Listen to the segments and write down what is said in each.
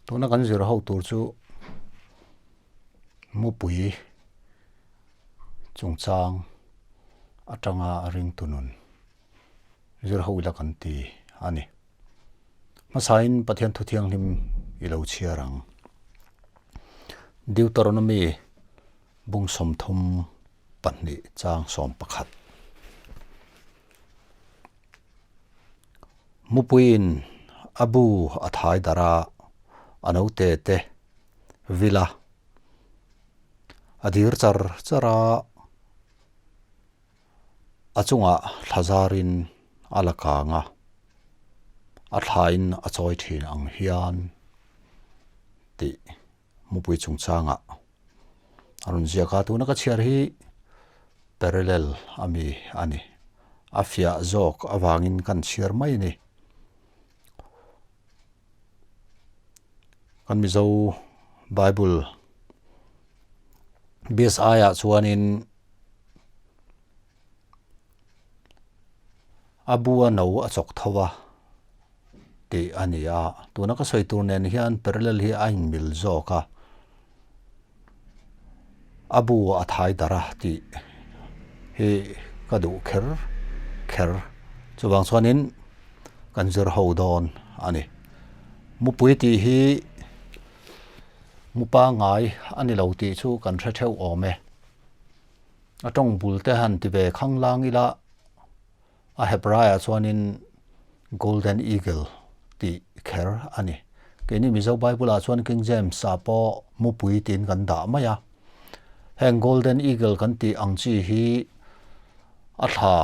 Tuna kan zir ho tur chu mupui chungchang atanga ringtu nun zir ho ila kan ti a ni. Hmasain Pathian thu thianghlim i lo chhiar ang. Deuteronomy bung 32 chang 11. Mupuiin a bu a thai darh a, a naute te vil a, a dir char char a, a chungah thla zarin a la kang a, a thlain a chawi thin ang hian tih mupui chungchangah a rawn ziak a, tuna ka chhiar hi parallel ami a ni, a fiah zawk avangin kan chhiar mai a ni. Kan Mizo Bible BSI ah chuanin a bu a no a chawk tho a. tih a ni a, tuna ka sawi tur nen hian parallel hi a inmil zawk a, a bu a thai darh a tih hi ka duh kher kher chuvang chuanin kan zir ho dawn a ni. Mupui tih hi mu pangngai a ni lo tih chu kan hre theuh awm e, a tawng bul te han ti ve khanglang ila. A Hebraiah chuanin Golden Eagle tih kher a ni. Keini Mizo Bible-ah chuan King James-ah pawh mupui tiin kan dah mai a. Heng Golden Eagle kan tih ang chi hi a thla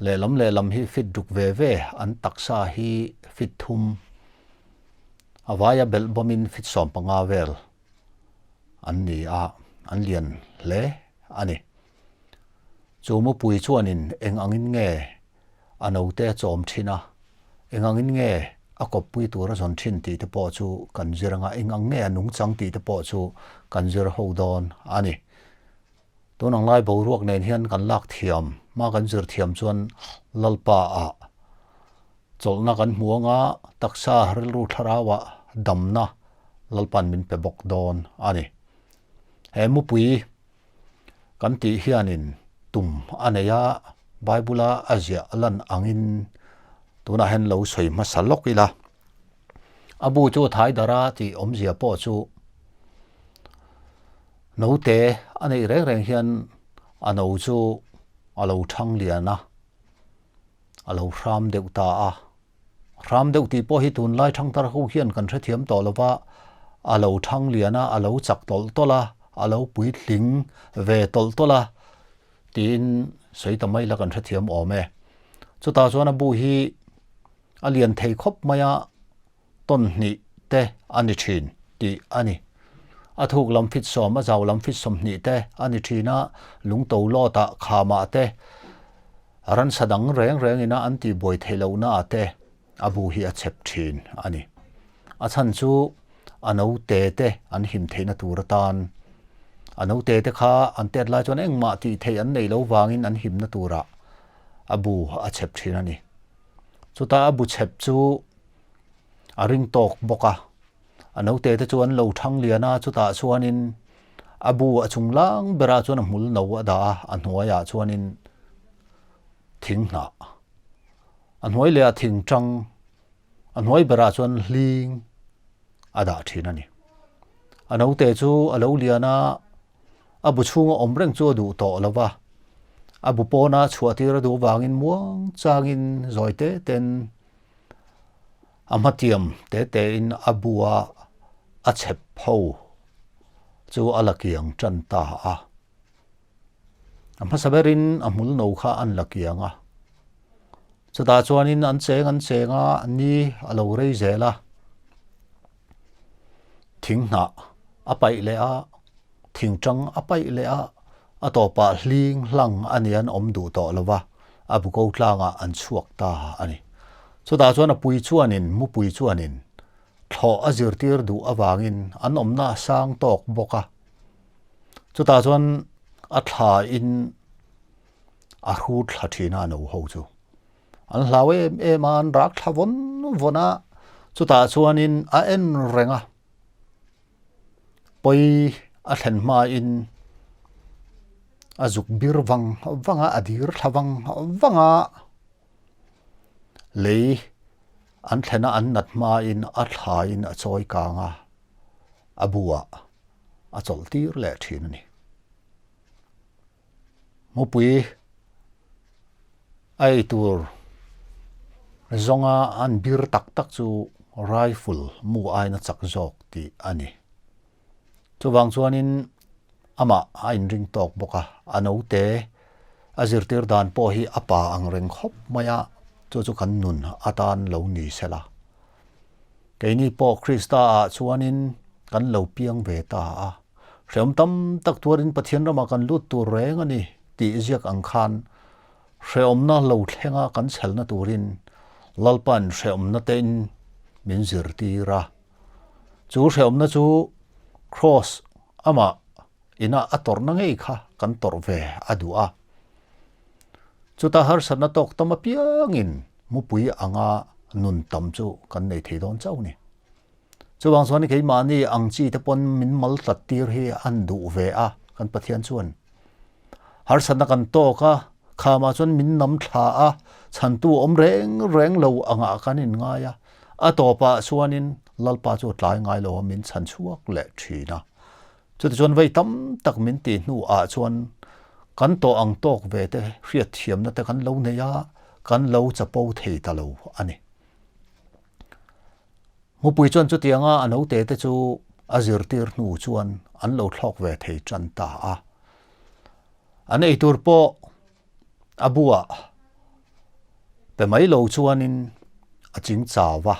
lehlam lehlam hi fit duk ve ve, an taksa hi fit thum, a vaia belh bawmin fit 15 vel an ni a, an lian hle a ni. Chu mupui chuanin eng angin nge a naute a chawm thin a, eng angin nge a kawppui tur a zawn thin tih te pawh chu kan zir anga, eng ang nge a nungchang tih te pawh chu kan zir ho dawn a ni. Tun ang lai boruak nen hian kan lak thiam, hma kan zir thiam chuan Lalpa ah chawlhna kan hmu anga taksa rilru thlarauah damna Lalpa'n min pe bawk dawn a ni. He mupui Kan tih hianin tum a nei a, Bible-a a ziah lan angin tunah hian lo sawi hmasa lawk ila. A bu chu thai dara tih awmzia pawh chu note a neih reng reng hian a no chu a lo thang lian a, a lo hram deuh ta a. Hram deuh tih pawh hi tunlai thangthar ho hian kan hrethiam tawh lo va, a lo thang lian a, a lo chak tawlh tawlh a, a lo puitling ve tawlh tawlh a tiin sawi ta mai la kan hrethiam awm e. Chutah chuan a bu hi a lian thei khawp mai a, tawn hnih te a ni thin tih a ni. A thuk lam fit sawm, a zau lam fit 20 te a ni thin a, lungto lawtah khamah te, Ransa dang reng reng ina an tihbuai theih lohna ah te a bu hi a chep thin a ni. A chhan chu a naute te an him theihna tur atan a naute te kha an tet lai chuan engmah tih theih an neih loh vangin an himna turah a bu a chep thin a ni. Chutah a bu chep chu a ring tawk bawk a, a naute te chu an lo thang lian a, chutah chuanin A bu a chung lang berah chuan a hmul no a dah a, a hnuaiah chuanin thing hnah, a hnuai lehah thing tang, a hnuai berah chuan hling a dah thin a ni. A naute chu a lo lian a, a bu chhunga awm reng chu a duh tawh lo va, a bu pawna chhuah tir a duh vangin muang changin zawi te ten a hmatiam te tein a bua a chep ho chu a la kiang tan ta a. A hmasa berin a hmul no kha an la kiang a. Chutah chuanin an cheng an cheng a, ni a lo rei zel a. Thing hnah a paih leh a, thing tang a paih leh a, a tawpah hling hlang a ni an awm duh tawh lo va, a bu ko tlangah an chhuak ta a ni. Chutah chuan a pui chuanin, mupui chuanin thlawh a zirtir duh avangin an awmna a sang tawk bawk a. Chutah chuan a thlain a hrut thla thin a, a no ho chu. An hlau em em a, an rak thla vawn vawn a. Chutah chuanin a en reng a, pawi a thlen hmain a zuk bir vang vang a, a dir thla vang vang a, lei an thlen a an nat hmain a thlain a chawi kang a, a buah a chawlh tir leh thin a ni. Mupui a ei tur zawnga an bir tak tak chu rifle mu aiin a chak zawk tih a ni. Chuvang chuanin amah a inring tawk bawk a, a naute a zirtir dan pawh hi a pa ang reng khawp mai a, chu chu kan nun atan lo ni sela. Keini pawh Krista ah chuanin kan lo piang ve ta a. Hreawm tam tak tuarin Pathian ramah kan lut tur reng a ni tih ziak ang khan hreawmna lo thlenga kan chhelna turin Lalpa'n hreawmna tein min zirtir a. Chu hreawmna chu Kraws amah ina a tawrhna ngei kha kan tawrh ve a duh a. Chuta harsatna tawk tam apiangin mupui anga nun tam chu kan nei thei dawn chauh a ni. Chuvang chuan keimahni ang chi te pawn min mal tlat tir hi an duh ve a, kan Pathian chuan. Harsatna kan tawk a, khamah chuan min nam thla a, chhantu awm reng reng lo angah kan inngai a, a tawpah chuanin Lalpa chu a tlai ngai lo a, min chhan chhuak leh thin a. Chutichuan vei tam tak min tih hnuah chuan kan tawh ang tawk ve te hriatthiamna te kan lo nei a, kan lo chapo thei ta lo a ni. Mupui chuan chutianga a naute te chu a zirtir hnu chuan an lo thlawk ve thei tan ta a. An eitur pawh a buah pe mai lo chuanin a ching chau va.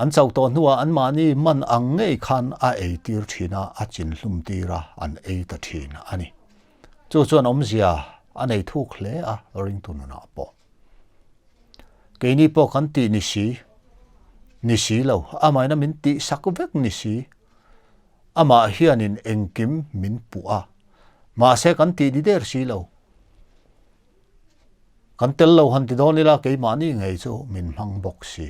An chauh tawh hnuah anmahni man ang ngei khan a eitir thin a, a chin hlum tir a, an ei ta thin a ni. Chu chuan awmzia a nei thuk hle a ringtu nunah pawh. Keini pawh kan tih ni si, ni si lo, amahin a min tih sak vek ni si. Amah hianin engkim min puh a, mahse kan tih ni der si lo. Kan tel lo han ti dawn ila keimahni ngei chu min hmang bawk si.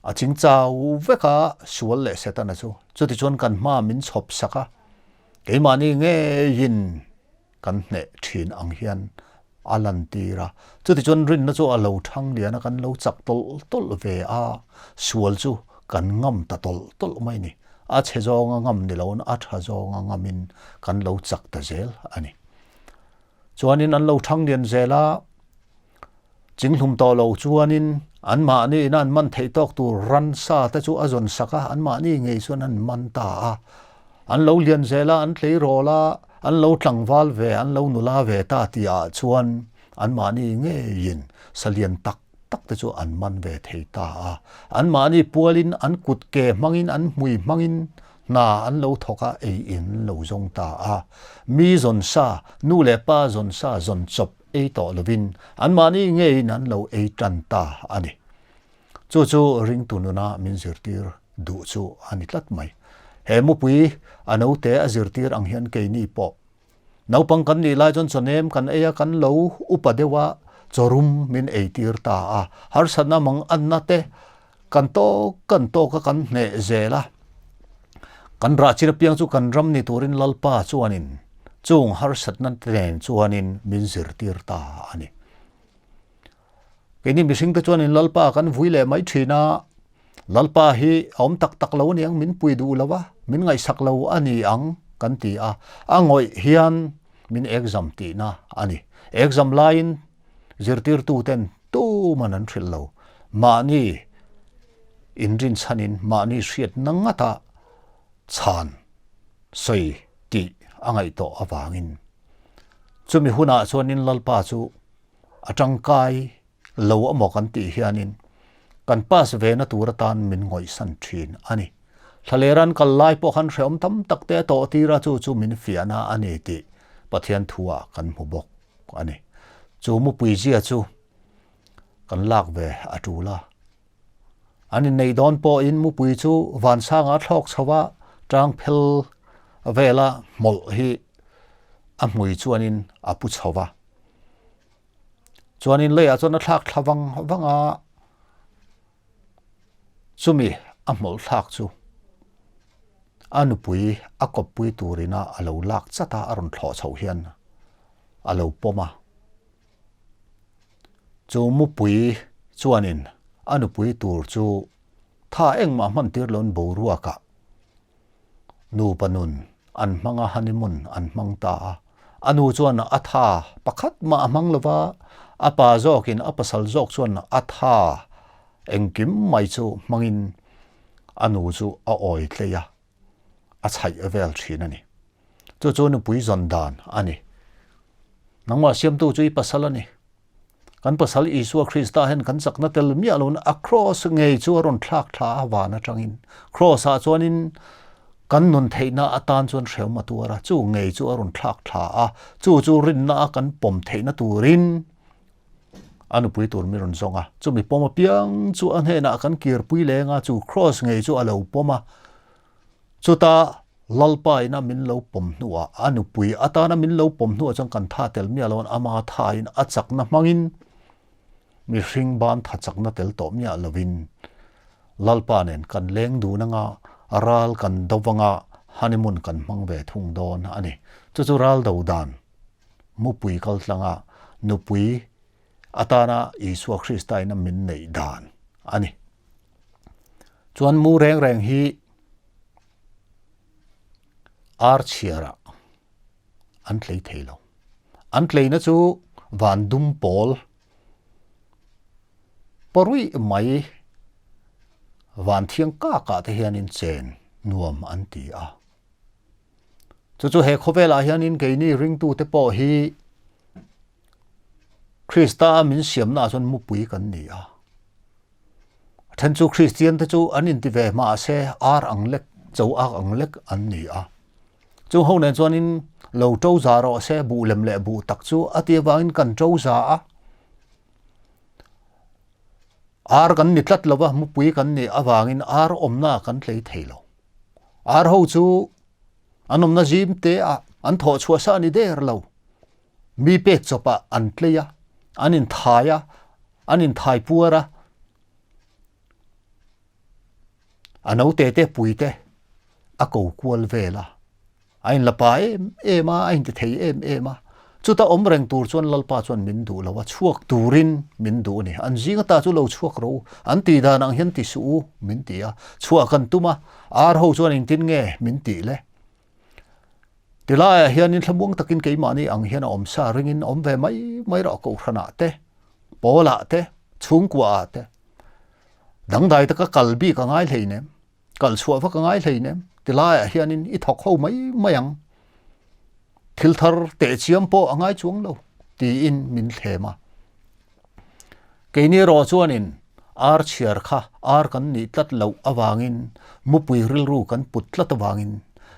A ching chau vek a sual leh Setana chu, chutichuan kan hma min chhawp sak a, keimahni ngeiin kan hneh thin ang hian a lantir a. Chutichuan rinna chu a lo thang lian a, kan lo chak tawlh tawlh ve a, sual chu kan ngam ta tawlh tawlh mai a ni. A chhe zawnga ngam ni loin a tha zawnga ngamin kan lo chak ta zel a ni. Chuanin an lo thang lian zel a, Chinghlum tawh lo chuanin anmahni ina an man theih tawk tur ransa te chu a zawn sak a, anmahni ngei chuan an man ta a. An lo lian zel a, an tleirawl a, an lo tlangval ve, an lo nula ve ta tihah chuan anmahni ngeiin salian tak tak te chu an man ve thei ta a. Anmahni pualin an kut ke hmangin an hmui hmangin hna an lo thawk a, ei in an lo zawng ta a. Mi zawn sa, nu leh pa zawn sa zawn chawp ei tawh lovin anmahni ngeiin an lo ei tan ta a ni. Chu chu ringtu nuna min zirtir duh chu a ni tlat mai. He mupui a naute a zirtir ang hian keini pawh naupang kan nih lai chuan chawnem kan ei a, kan lo upa deuh a, chawrum min eitir ta a, harsatna mang anna te kan tawk kan tawk a kan hneh zel a, kan rah chin apiang chu kan ram ni turin Lalpa chuanin chung harsatna te nen chuanin min zirtir ta a ni. Keini mihring te chuanin Lalpa kan vui leh mai thin a, Lalpa hi a awm tak tak lo a ni ang, min pui duh lo a, min ngaihsak lo a ni ang kan ti a, a ngawih hian min exam tihna a ni. Exam laiin Zirtirtuten tuman an hrilh lo. Mahni inrinchhanin mahni hriatna ngata chhan sawi tih a ngaih tawh avangin chumi hunah chuanin Lalpa chu a tangkai lo amaw kan tih hianin kan pass vena tur atan min ngawihsan thin a ni. Thlalera'n kal lai pawh khan hrehawm tam tak te a tawh tir a, chu chu min fiahna a ni tih Pathian thuah kan hmu bawk. a ni. Chu mupui zia chu kan lak ve a tul a. An inneih dawn pawhin mupui chu vansanga thlawk chho a, tang phel vela hmawlh hi a hmui chuanin a pu chho va. Chuanin leiah chuan a thlak thla vang vang a. Chumi a hmawlh thlak chu a nupui a kawppui turina a lo lak chat a, a rawn thlawh chhoh hian a lo pawm a. Chu mupui chuanin a nupui tur chu tha engmah hman tir loin boruakah nupa nun an hmang a, honeymoon an hmang ta a. A nu chuan a tha pakhat mah a hmang lo va, a pa zawkin a pasal zawk chuan a tha engkim mai chu hmangin a nu chu a awi tlei a, a chhaih vel thin a ni. Chu chu nupui zawn dan a ni. Nangmah siamtu chu i pasal a ni. Kan pasal Isua Krista hian kan chakna tel miah loin a kraws ngei chu a rawn thlak thla a van atangin. Kraws ah chuanin kan nun theihna atan chuan hrehawm a tuar a, chu ngei chu a rawn thlak thla a, chu chu rinna a kan pawm theihna turin a nupui tur mi rawn zawng a. Chumi pawm apiang chu a hnenah kan kirpui leng a, chu kraws ngei chu a lo pawm a. Chuta Lalpa ina min lo pawm hnuah, a nupui atana min lo pawm hnuah chuan kan tha tel miah loin ama thain a chakna hmangin mihring ban tha chakna tel tawh miah lovin Lalpa nen kan leng dun anga ral kan do anga honeymoon kan hmang ve thung dawn a ni. Chu chu ral do dan mupui kal tlanga nupui atana Isua Krista ina min neih dan a ni. Chuan mu reng reng hi ar chhiarah an tlei thei lo. An tleina chu van dum pawl pawruih mai van thiang kakah te hianin chen nuam an ti a. Chu chu he khawvelah hianin keini ringtute pawh hi Krista a min siamnaah chuan mupui kan ni a. A then chu Kristian te chu an inti ve mahse ar ang lek, cho ak ang lek an ni a. Chung ho nen chuanin lo to za rawh se buh lem leh buh tak chu a ti avangin kan to za a. Ar kan ni tlat lova mupui kan nih avangin ar awmna kan tlei thei lo. Ar ho chu an awmna zim te ah an thawh chhuah sa a ni der lo. Mi pek chawpah an tlei a, an inthai a, an inthai puar a, a naute te pui te a ko kual vel a, a inla pa em em a, a inti thei em em a. Chuta awm reng tur chuan Lalpa chuan min duh lo a, chhuak turin min duh a ni. An zing ata chu lo chhuak rawh u, an tih dan ang hian ti suh u min ti a, chhuah kan tum a, ar ho chuan engtin nge min tih le? Tilaiah hianin thlamuang takin keimahni ang hian a awm sa ringin awm ve mai mai rawh kohhranah te, pawlah te, chhungkuaah te. Dangdai taka kal bik a ngai hleinem, kal chhuah vak a ngai hleinem. Tilaiah hianin i thawk ho mai mai ang. Thil thar tehchiam pawh a ngai chuang lo tiin min thlem a. Keini erawh chuanin ar chhiar kha ar kan nih tlat loh avangin mupui rilru kan put tlat avangin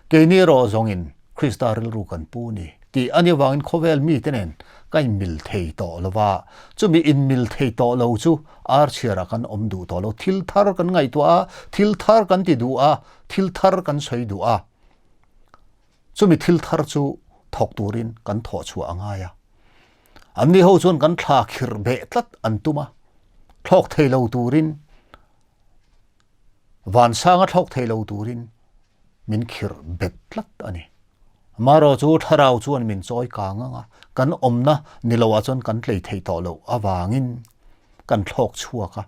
keini erawh zawngin Krista rilru kan pu ni tih a nih avangin khawvel mite nen ka inmil thei tawh lo va, chumi inmil thei tawh lo chu ar chhiarah kan awm duh tawh lo. Thil thar kan ngaihtuah a, thil thar kan ti duh a, thil thar kan sawi duh a. Chumi thil thar chu thawk turin kan thawh chhuah a ngai a. Anni ho chuan kan thla khirh beh tlat an tum a, thlawk thei lo turin, vansanga thlawk thei lo turin min khirh bet tlat a ni. Amaherawh chu thlarau chuan min chawi kang ang a, kan awmna ni loah chuan kan tlei thei tawh loh avangin kan thlawk chhuak a.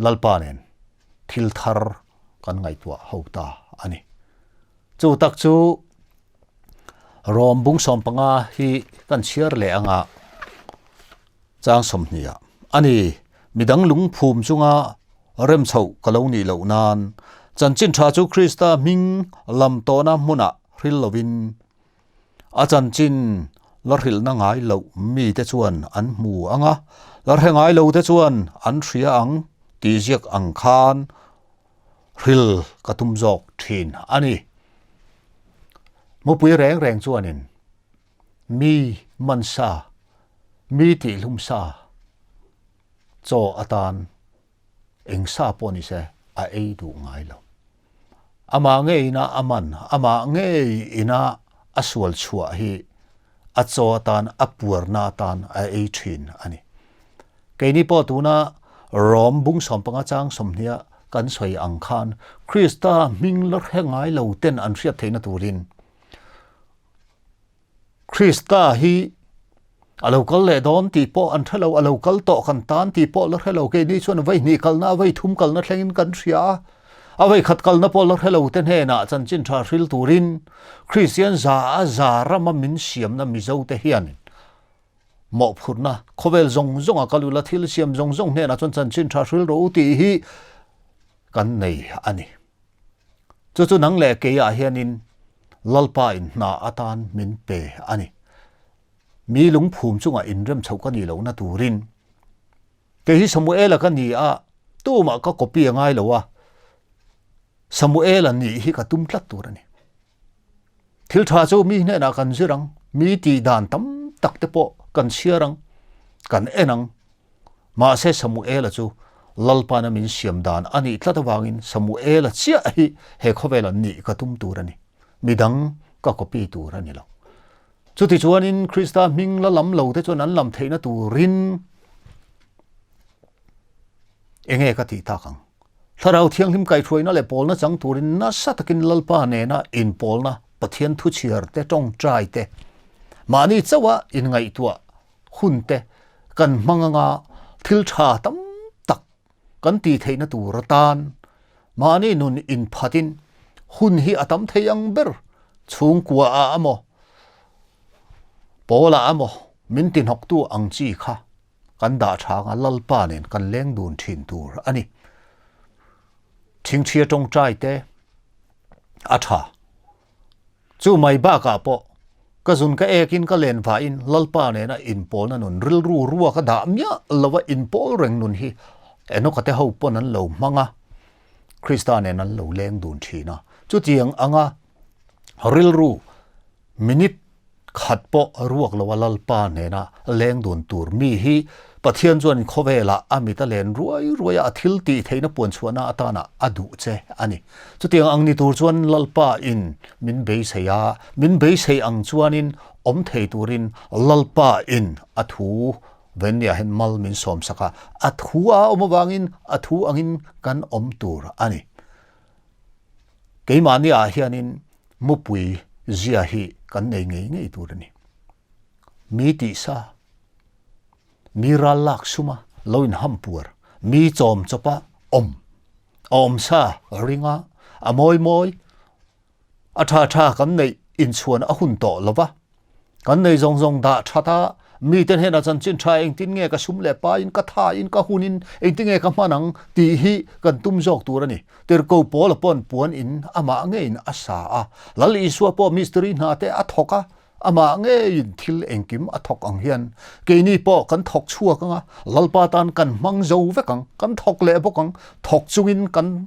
Lalpa nen thil thar kan ngaihtuah ho ta a ni. Chu tak chu Rom bung 15 hi kan chhiar leh anga chang 20 ah a ni. Midang lungphum chunga rem chhoh ka lo nih loh nan chanchin tha chu Krista hming lam tawhna hmunah hril lovin A chanchin la hrilhna ngai loh mite chuan an hmu ang a, la hre ngai lote chuan an hria ang tih ziak ang khan hril ka tum zawk thin a ni. Mupui reng reng chuanin mi man sa, mi tihhlum sa chaw atan Eng sa pawh ni se a ei duh ngai lo. Amah ngei ina a man, amah ngei ina a sual chhuah hi a chaw atan, a puarna atan a ei thin a ni. Keini pawh tuna Rom bung 15 chang 20 kan sawi ang khan Krista hming la hre ngai lo ten an hriat theihna turin Krista hi a lo kal leh dawn tih pawh an hre lo, a lo kal tawh kan tan tih pawh la hre lo. Keini chuan vawi hnih kalna, vawi thum kalna thlengin kan hria a, a vawi khat kalna pawh la hre lo te hnenah chanchin tha hril turin Kristian za a za rama min siamna Mizo te hianin mawhphurhna khawvel zawng zawnga kal ula thil siam zawng zawng hnenah chuan chanchin tha hril rawh u tih hi kan nei a ni. Chu chu nang leh keiah hianin Lalpa in hna atan min pe a ni. Mi lungphum chungah inrem chhoh ka nih lohna turin kei hi Samuela ka ni a, tumah ka copy a ngai lo a, Samuela nih hi ka tum tlat tur a ni. Thil tha chu mi hnenah kan zir ang, mi tih dan tam tak te pawh kan chhiar ang, kan en ang. Mahse Samuela chu Lalpana min siam dan a nih tlat avangin Samuela chiah hi he khawvela nih ka tum tur a ni. Midang ka copy tur a ni lo. Chutichuanin Krista hming la lam lo te chuan an lam theihna turin enge ka tih tak ang? Thlarau Thianghlim kaihhruaina leh pawlna chang turin nasa takin Lalpa nena inpawlna, Pathian thuchhiar te, tawngtai te, mahni chauha inngaihtuah hun te kan hmang anga thil tha tam tak kan tih theihna tur atan mahni nun inphatin hun hi a tam thei ang ber chhungkua ah emaw pawl ah emaw min tihnawktu ang chi kha kan dah tha anga Lalpa nen kan leng dun thin tur a ni. Thingthia tawngtai te a tha. Chu mai bakah pawh ka zun ka ekin ka len vahin Lalpa nena inpawlna nun rilru rua ka dah miah lova inpawl reng nun hi Enoka te ho pawn an lo hmang a, Krista nen an lo leng dun thin a. Chutiang anga rilru minute khat pawh ruak lo a Lalpa hnena leng dun tur mi hi Pathian chuan khawvelah a mit a len ruai ruai a, a thil tih theihna puan chhuahna atana a duh che a ni. Chutiang ang ni tur chuan Lalpa in min beisei a, min beisei ang chuanin awm thei turin Lalpa in a thu Venniah hian mal min sawmsak a, a thu a awm avangin a thu angin kan awm tur a ni. Keimahni ah hianin mupui zia hi kan nei ngei ngei tur a ni. Mi tihsa, mi ral lak suma lo inham puar, mi chawm chawpa awm, a awmsa ringa a mawi mawi, A tha tha kan neih inchhuan a hun tawh lo va, kan nei zawng zawng dah that a, mite hnenah chanchin tha engtin nge ka sum leh pain, ka thain, ka hunin engtin nge ka hman ang tih hi kan tum zawk tur a ni. Tirhko Paula pawn puan in amah ngeiin a sa a, Lal Isua pawh mistiri hna te a thawk a, amah ngeiin thil engkim a thawk ang hian keini pawh kan thawk chhuak ang a, Lalpa tan kan hmang zo vek ang, kan thawk leh bawk ang, thawk chungin kan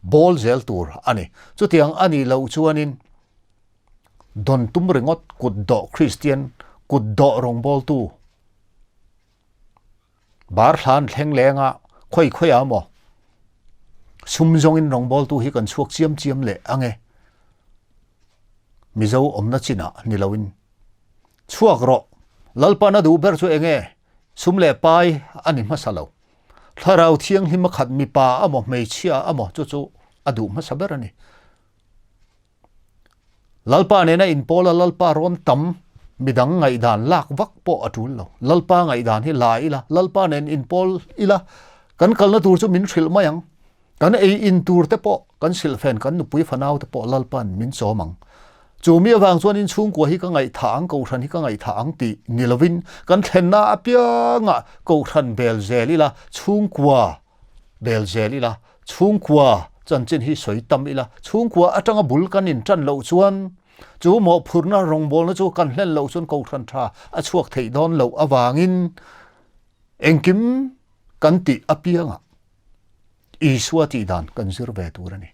Bawl zel tur a ni. Chutiang a nih loh chuanin dawn tum ringawt kut dawh Kristian, kut dawh rawngbawltu bar hlan thleng lenga khawi khawiah maw sum zawngin rawngbawltu hi kan chhuak chiam chiam leh ang e. Mizo awmna chinah ni loin chhuak rawh. Lalpan a duh ber chu enge sum leh pai a ni hmasa lo. Thlarau Thianghlim a khat mipa amaw hmeichhia amaw chu chu a duh hmasa ber a ni. Lalpa nena inpawl a Lalpa rawn tam midang ngaihdan lak vak pawh a tul lo. Lalpa ngaihdan hi la ila, Lalpa nen inpawl ila kan kalna tur chu min hrilh mai ang. Kan ei in tur te pawh, kan silhfen, kan nupui fanau te pawh Lalpa'n min chawm ang. Chu mi avang chuan in chhungkua hi ka ngaihthah ang, Kohhran hi ka ngaihthah ang tih ni lovin kan thlenna apiangah Kohhran bel zel ila, chhungkua bel zel ila, chhungkua chanchin hi sawi tam ila, chhungkua atanga bul kan intan loh chuan chu mawhphurhna rawngbawlna chu kan hlen loh chuan Kohhran tha a chhuak theih dawn loh avangin engkim kan tih apiangah Isua tih dan kan zir ve tur a ni.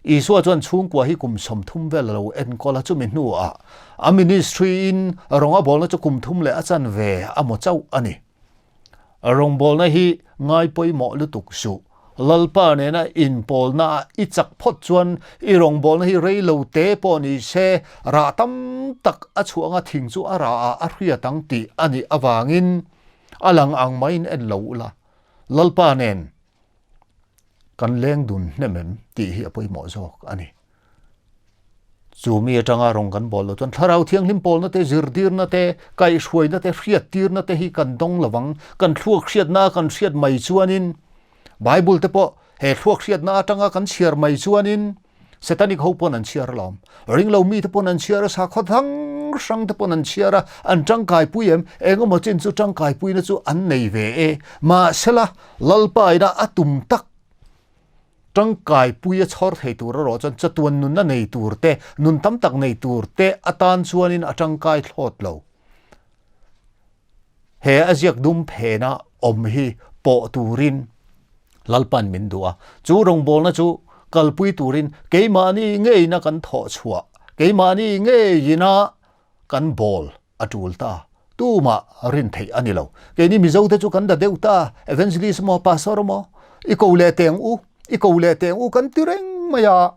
Isua chuan chhungkua hi kum 30 vel a lo enkawl a, chumi hnuah a ministry in rawng a bawlna chu kum thum leh a chan ve a maw chauh a ni. Rawngbawlna hi ngai pawimawh lutuk suh. Lalpa nena inpawlna ah i chak phawt chuan i rawngbawlna hi rei lo te pawh ni se rah tam tak a chhuah anga thing chu a rah ah a hriat ang tih a nih avangin a lang ang maiin en lo ula. Lalpa nen kan leng dun hnem em tih hi a pawimawh zawk a ni. Chu mi atanga rawng kan bawl lo chuan Thlarau Thianghlim pawlna te, zirtirna te, kaihhruaina te, hriattirna te hi kan dawng lo vang. Kan thluak hriatna kan hriat mai chuanin Bible te pawh he thluak hriatna atanga kan chhiar mai chuanin Satanic ho pawn an chhiar alawm. Ringlo mite pawn an chhiar a, sakhaw hrang hrang te pawn an chhiar a, an tangkaipui em? Engemaw chin chu tangkaipuina chu an nei ve e. Mahsela, Lalpa ina a tum tak tangkaipui a chhawr thei tur erawh chuan chatuan nunna nei tur te, nun tam tak nei tur te atan chuanin a tangkai thlawt lo. He a ziak dum phena awm hi pawh turin Lalpan min duh a, chu rawngbawlna chu kalpui turin keimahni ngeina kan thawh chhuah, keimahni ngeina kan bawl a tul ta. Tumah rin theih a ni lo. Keini Mizo te chu kan da deuh ta, Evangelist maw, Pastor maw, i ko leh teng u, i ko leh teng u kan ti reng mai a,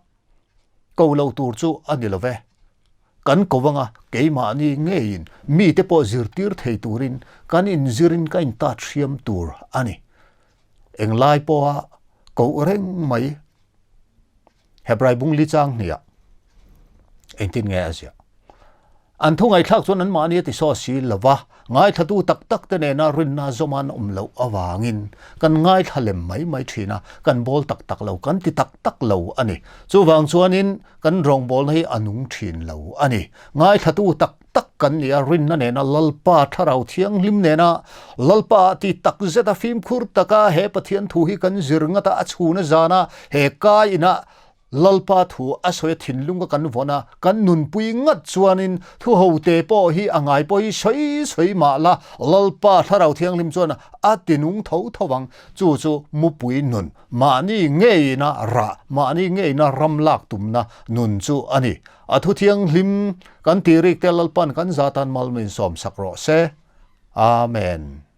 ko lo tur chu a ni lo ve. Kan ko anga keimahni ngeiin mite pawh zirtir thei turin kan inzirin ka intat hriam tur a ni. Englai pawha koh reng mai Hebrai bung li chang hniah engtin nge a ziah? An thu ngaihthlak chuan anmahni a ti saw si lo va, ngaithlatu tak tak te nena rinna zawm an awm loh avangin kan ngaithla lem mai mai thin a, kan bawl tak tak lo, kan ti tak tak lo a ni. Chuvang chuanin kan rawngbawlna hi a nung thin lo a ni. Ngaithlatu tak tak kan ni a, rinna nena Lalpa Thlarau Thianghlim nena Lalpa ti tak zeta fimkhur taka he Pathian thu hi kan zir ngat a, a chhuna zana he kai inah Lalpa thu a sawi a thinlunga kan vawn a, kan nunpui ngat chuanin thu hote pawh hi a ngai pawh hi sawi sawi mah la, Lalpa Thlarau Thianghlim chuan a ti nung tho tho ang. Chu chu mupui nun, mahni ngeina rah, mahni ngeina ram lak tumna nun chu a ni. A thu thianghlim kan tih rik te Lalpan kan zatan mal min sawmsak rawh se. Amen.